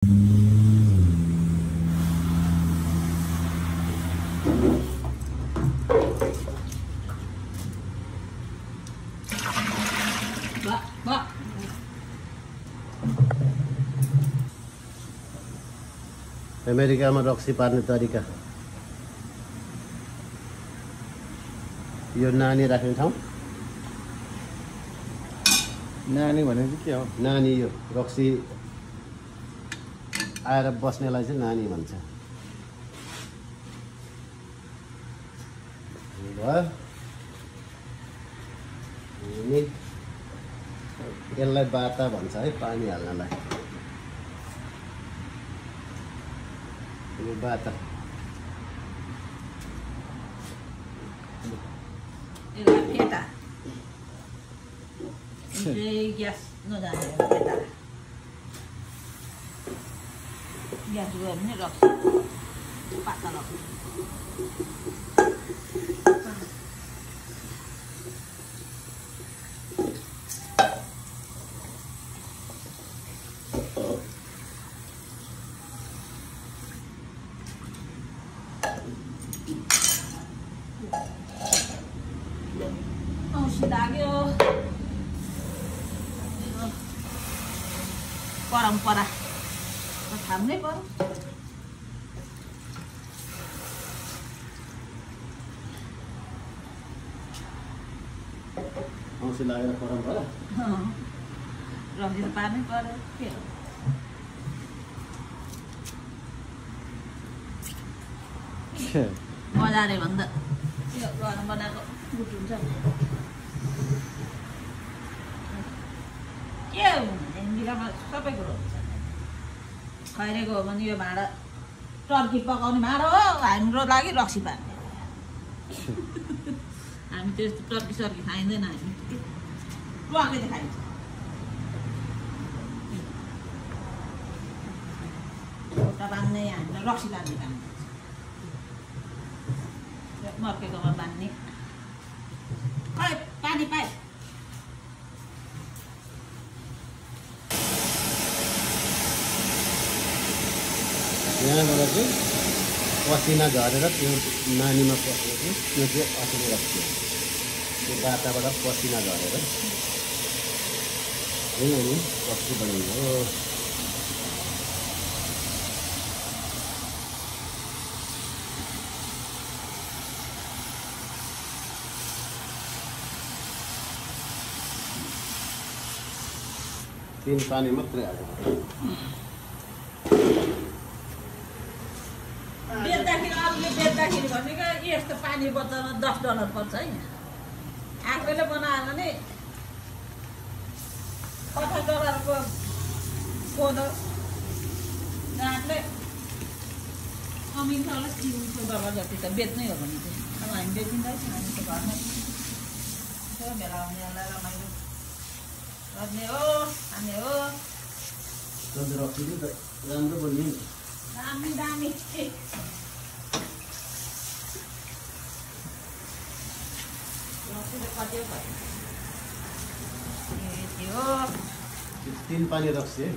अमेरिकामा रक्सी पार्ने तरिका। यो नानी राख्ने ठाउँ। नानी भनेको के हो? नानी यो रक्सी आएर बस्नेलाई चाहिँ नानी भन्छ। भयो यसलाई बाता भन्छ है, पानी हाल्नलाई। यो बाता फेटा ग्यास नजाने फेटा ग्यास गयो भने रक्सी पाता रक्सी लाग्यो परम्परा थाम्नै पर्यो। औँसी लागेर परम्परा रक्सी त पार्नै पर्यो। के मजाले भन्दा यो घरमा बनाएको गुट हुन्छ नि। के हुँदैन इन्डियामा सबै कुरो हुन्छ। खैरेको हो भने यो भाँडा टर्की पकाउने भाँडा हो, हाम्रो लागि रक्सी पार्ने। हामी त्यस्तो टर्की सर्की खाइँदैन, हामी टुवाकै त खाइन्छ। खुट्टा बाँध्ने हामीलाई रक्सी बाँध्ने काम गर्छ। मर्केकोमा बाँध्ने। खै पानी पाए यहाँबाट चाहिँ पसिना झरेर त्यो नानीमा पसेको त्यो चाहिँ असली रक्सी हो। त्यो बाटाबाट पसिना झरेर यही अनि रक्सी बनिन्छ हो। तीन पानी मात्रै हालेको। बेच्दाखेरि भनेको यस्तो पानी बोतलमा $10 पर्छ है। आफैले बनायो भने $50 कोदो रातले कमिन्छ होला $300 जति त बेच्नै हो भने चाहिँ। अब हामी बेचिँदैछ, हामी त घरमा बेला आउनेहरूलाई रमाइलो गर्ने हो, खाने हो। रक्सी चाहिँ राम्रो बन्ने नि, दामी दामी। तीन पानी रक्सी है।